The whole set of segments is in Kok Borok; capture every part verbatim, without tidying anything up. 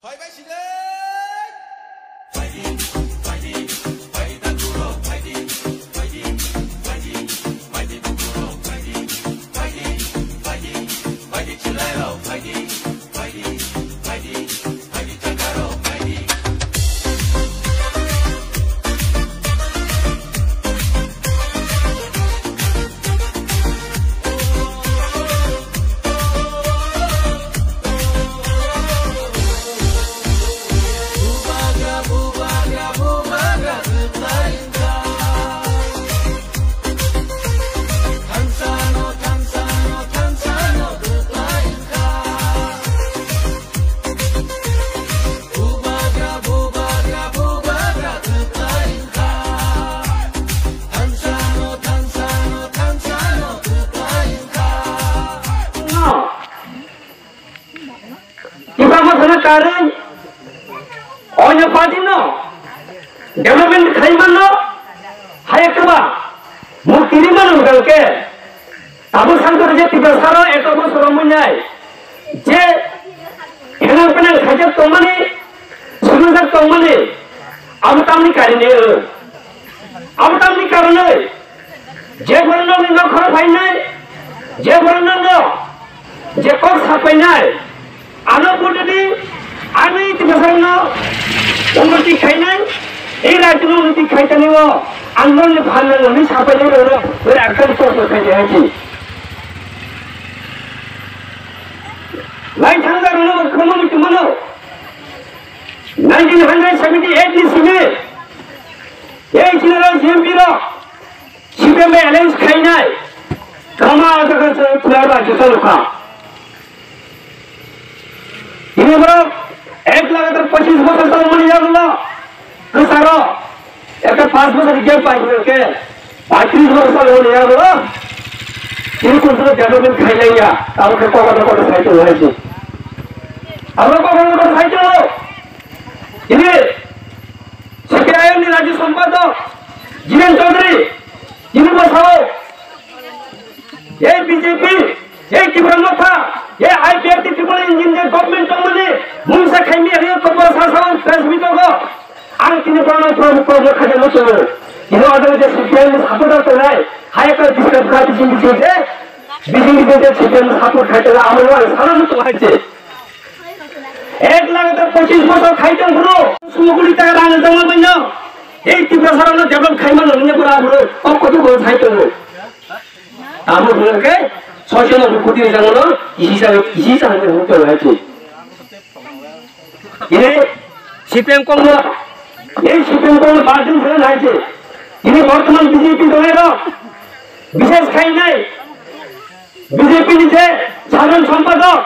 Phaibai side. Kiba masana karwi, onya party no development khaimano, haya kaba mukti rimano hwnkhe, abo sangkar je Tiprasaro eto bosoro munyai, je henang penang khaijak tongmani, sunujak tongmani, abo tamni karini o. Abo tamni karonwi, je borokno nini nokhoro phainai, je borokno no, je kok sapainai, ano budidi, ano iti bwsarokno unnoti khainai, ei rajyno unnoti khaitani o, ang nokni phan nango hinwi sapainai rokno, bwrwi akhani kok no khainai hai se. Lai thangda rokno bo khoroknwi tongmano. Nineteen hundred seventy eight ni simi, ei general G M P rok, C P M bai alliance khainai, kama jaga se Tripura rajyo chalokha. Ini borok ek lagatar pachis bosor chalokmani yagulo, kwcharo, ekta panch bosor gap pai hwnkhe, paitris bosor chalokmani yagulo, ini kunsulo development khailaiya, abo khe kokoto kokoto sai tongo hai se. Abo kokoto kokoto sai tongo. Ini C P I M ni rajyo sampadok Jiren Chaudhary, tini bo sao, ei B J P, ei Tipra Motha, ei I P F T triple engine je government tongmani, mungsa khaimi ari kobor sa sao press meet o, ang tini bono pro-, pro-, pro-, khaja muchungo. Tini o jaga je C P I M ni supporter tongnai, hai khe discuss kha bising bising je, bising bising je C P I M ni support khai tongo, amo no ang sana muchungo hai se. Ek lakh ta pochis bosor khai tong phuru, sumuguri taka rang tongma baino. Ei Tiprasarokno develop khaima nangya pura phuru, kok koto bo sai tongo. Abo phuru khe, soichano bukhuti ni jangno, isi sa, isi sa hwnwi hwnwi tongo hai se. Ini C P M kongno, ei C P M kongno barjin phuru hai se. Ini bortoman B J P dongero, bishes khainai. B J P ni je sadharan sampadok,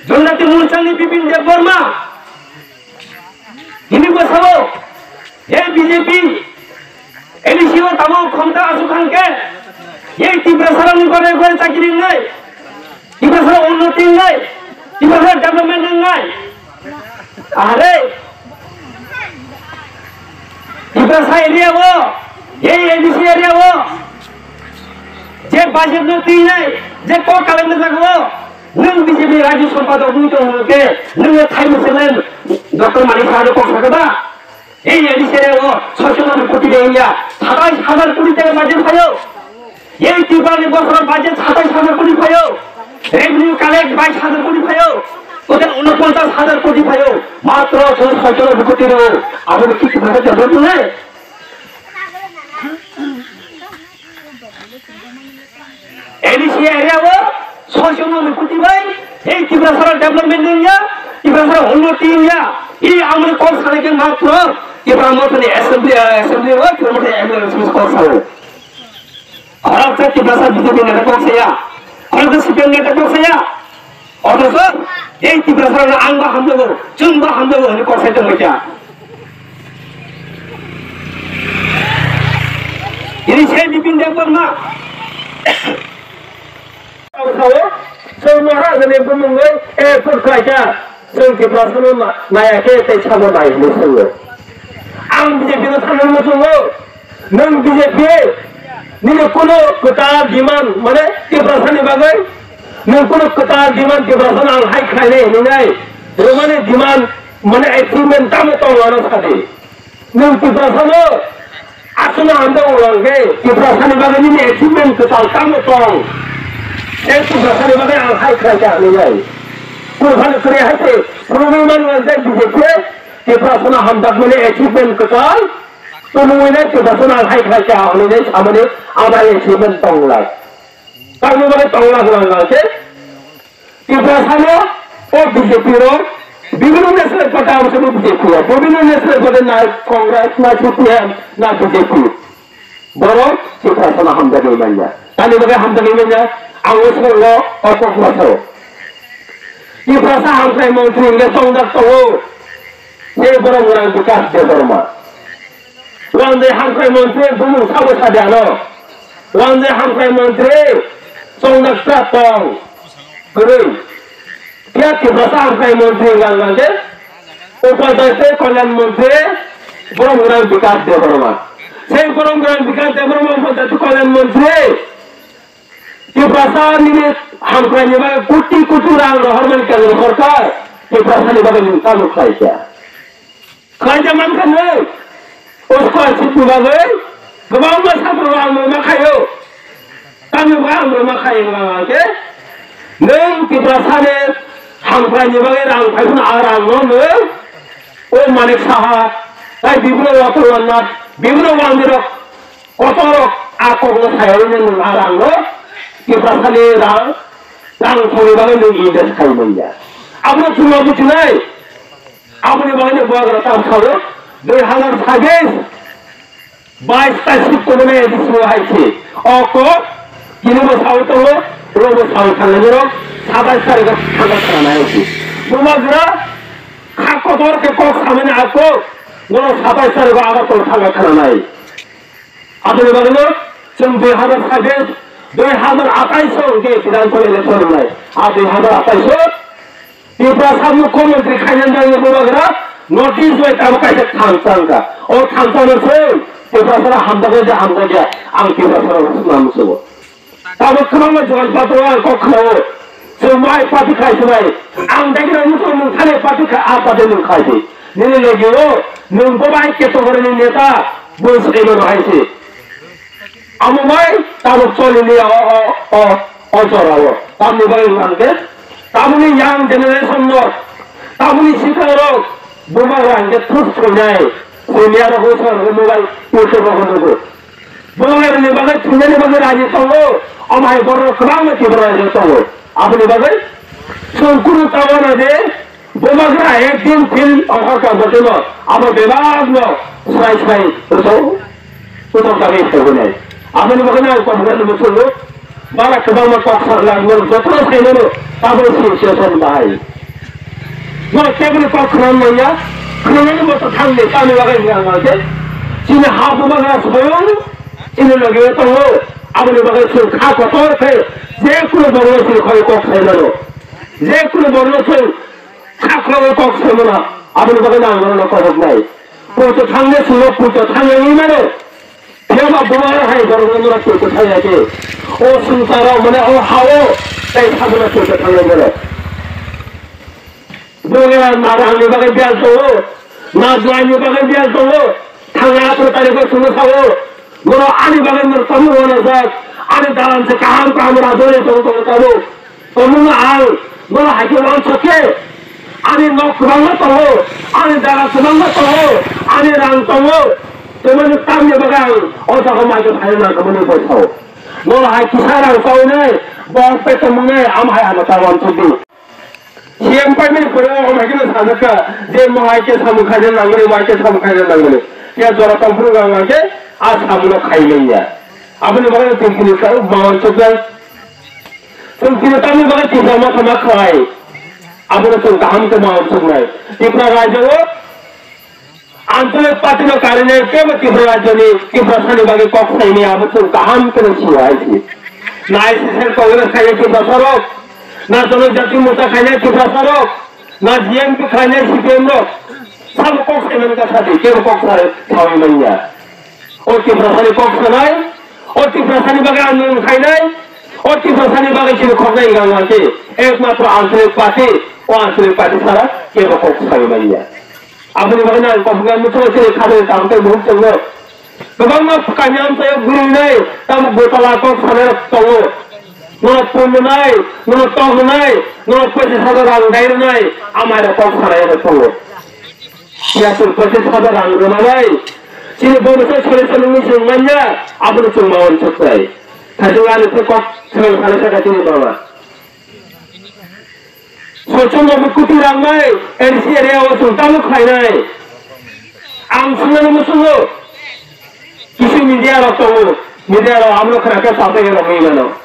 Janjati Morcha ni Bipin Debbarma, tini bo sao, ei B J P, A D C o tamo khomta asuk khan khe, ei Tiprasarokni gore gore chakri wngnai, Tiprasarok unnoti wngnai, Tiprasarok development wngnai. Are, Tiprasa area o, ei A D C area o, je budget no tinai, je kok kalai na jaga o, nwng B J P rajyo sampadok wngwi tong hwnkhe, nwng thai mwswknai Doctor Manik Saha no kok sakha ba? Ei A D C area o, soichano koti de ya, satais hajar koti taka budget phaio. Ei Tripura ni bosoro budget satais hajar koti phaio, revenue collect bais hajar koti phaio, total unoponchas hajar koti phaio, matro chwng soichano koti rw, abo ni kichu bhai develop nai. A D C area o soichano koti bai, ei Tiprasara development wngya, Tiprasara unnoti wngya, ei amoni kok sanai khe matro Tipra Mothani assembly, assembly o Tipra Mothani M L A kok sao. Khoroksa Tiprasa B J P neta kok saya, khoroksa C P M neta kok saya. Othocho ei Tiprasa rokno ang bo hamjago, chwng bo hamjago hwnwi kok sai tongwi kha. Ini se Bipin Debbarma. Sao, chwng Maharaj ni bumungwi effort khlai kha. Chwng Tiprasano ma-, maya khe tei samo nai hwnwi swngo. Ang B J P no thangwi muchungo, nwng B J P nini kunu kwtal demand, mane Tiprasani bagwi nwng kunu kwtal demand Tiprasano ang hai khlainai hwnwi nai. Romani demand mane achievement tamo tong ano sadi. Nwng Tiprasano aswkno hamjak wngkhe Tiprasani bagwi nini achievement kwtal tamo tong. Tei Tiprasani bagwi ang hai khlai kha hinwi nai. Kurphano kwrwi hai se phunugwi mani wngkhe B J P Tiprasano hamjakmani achievement kwtal. Tumungwi nai Tiprasano ang hai khlai kha hinwi nai samani abo achievement tong lai. Tamni bagwi tong lai wngkhe. Tiprasano o B J P rok bibhinno national party abo se B J P rok, bibhinno national party na Congress na C P M na B J P. Borok Tiprasano hamjagwi manya. Tamni bagwi hamjagwi manya, ang o salo o kok ma sao. Tiprasa hamkrai montri hwnle chongjak tongo. Tei borok wngkha Bikash Debbarma. Wanjwi hamkrai montri bumung sabo sadi ano. Wanjwi hamkrai montri chongjak tong. Kwrwi. Phiya Tiprasa hamkrai montri wngkha hwnba khe Upadhyay tei Kalyan montri borok wngkha Bikash Debbarma. Sei borok wngkha Bikash Debbarma Upadhyay tei Kalyan montri. Tiprasa nini hamkrai ni bagwi koti koti rang rohor mani Kendra Sorkar. Tiprasa ni bagwi nwng tamo khlai kha. Khlaijak mankha nwng, o scholarship ni bagwi kwbangma sabrok ang rwma khaio. Tamni bagwi ang rwma khaio hwnba khe, nwng Tiprasani hamkraini bagwi rang phai phano a rangno nwng o Manik Saha, tai bibino Ratan Lal Nath, bibino wandirok kotorrok a kokno sayawi nwng a rangno Tiprasani rang, rang thongni bagwi nwng invest khai manya. Abono chwngno bujinai. Aboni bagwino bubagra tam sao, dui hazar sabis, bais ta seat tongmani A D C o hai se. O kok, tini bo sao tongo, ro bo sao thangnairok, satais tarikho thangna thangna hai se. Bubagra, kha kotor khe kok samani a kok, bono satais tarikho Agartala thangna thangna nai. Aboni bagwino chwng dui hazar sabis, dui hazar atais o hwnkhe Bidhan Sabha election wngnai. A dui hazar atais o Tiprasa mukhyamantri khaina nangni bubagra notice bai tabuk kaisa thansa wngkha. O thansano se Tiprasano hamjakya je hamjakya, ang Tiprasano swnam muchungo. Tabuk kwbangma juan patro ang kok khnao. Chwng mai party khai se bai. Ang dagirok muchungo nwng thani party khai, a party nwng khai se. Nini logi o nwng bo bai category ni neta, bo se ino hai se. Amo bai tabuk choli liya o, o, o, o jora o. Tamni bagwi hwnkhe tabukni young generation rok, tabukni sikla rok, bubagra hwnkhe thus thungnai, senior rok, usa rok mobile YouTube rok nugo. Bubagrani bagwi thungnani bagwi raji tongo, omo hai borok kwbangma Tripura rajyo tongo. Aboni bagwi chwng kunu tabana de, bubagra ekdin feel ongkha ka botino, abo bebakno sai sai rwchao. Utok tangwi phaibwnai. Aboni bagwino ang kok hwnwi muchungo. Bara kwbangma kok sakla ang jotono saimano tabuk solution bahai. Bo keboni kok khwnam manya, khwnamani bo thangni tamni bagwi hwnka hwnkhe chini ha bubagra swbayung chini logi tongo. Aboni bagwi chwng kha kotor khe je kunu borokno chini khoi kok saimano. Je kunu borokno chwng kha khwlaiwi kok saimano. Aboni bagwino ang norokno kok hwnai. Puitu thangni chwngno puitu thangwi mano. Phiya ba bubagra hai borokno nora twi kwthai ya khe. O swngcharo mane o ha-o tei sabono twi kwthangwi mano. Bubagra na rangni bagwi biyal tongo, na juaini bagwi biyal tongo. Thangnai atharo tarikh o chwngno sao, borok ani bagwi norok tabuk wanajak, ani dalan se kaham kaham rajoni tongo tongo tabuk. Omono ang bono hai khe uansuk khe, ani nok kwbangma tongo, ani jaga kwbangma tongo, ani rang tongo, tongmani tamni bagwi ang o jaga mai khe phaina nang khe mani bo sao. Bono hai kisa rang chawi nai, bo pet tongmung nai, am hai ano ta uansuk di. C M paimani pore o hai khe sajak kha je mo hai khe samung khaina nangmani, mo hai khe samung khaina nangmani. Khe jora tong phuru ang khe a samung no khai manya. Aboni bagwi tong phuru sao ma uansuk nai. Chwng chini tamni bagwi Tipra Motha ma khlai? Abono chwng kaham khe ma uansuknai. Tipra rajyo o Anchalik party no karinai kebo Tipra rajyoni Tiprasani bagwi kok saimaya abo chwng kaham khe no sio hai se. Na I C C L Congress khainai Tiprasa rok, na Janajati Morcha khainai Tiprasa rok, na G M P khainai C P M rok. Sabo kok saimani kha sadi, kebo kok sa-, sawi manya. O Tiprasani kok sanai, o Tiprasani bagwi ang nwng khainai, o Tiprasani bagwi chini khoknai wngkha hwnkhe ekmatro Anchalik party, O aswk pati sara kebo kok sawi manya. Aboni bagwi ang kok nang muchung se khabe tang tei muhuk chengno. Kwbangma kami amchaio gurungnai, tamo botala kok sanai rok tongo. Nono pun rwnai, nono tok rwnai, nono pochis hajar rang dai rwnai, amai rok kok sanai rok tongo. Phiya chwng pochis hajar rang rwna bai, chini bonusai sori sori wngwi chwng manya, abono chwng ma uansuk nai. Thaichung ani khe kok swrang sanai sakha chini mama. Sochung rok kuti rang bai, N C area o chwng tamo khlainai. Ang swngmani muchungo, kisu media rok tongo, media rok abono khna khe sa tei rok wngwi mano.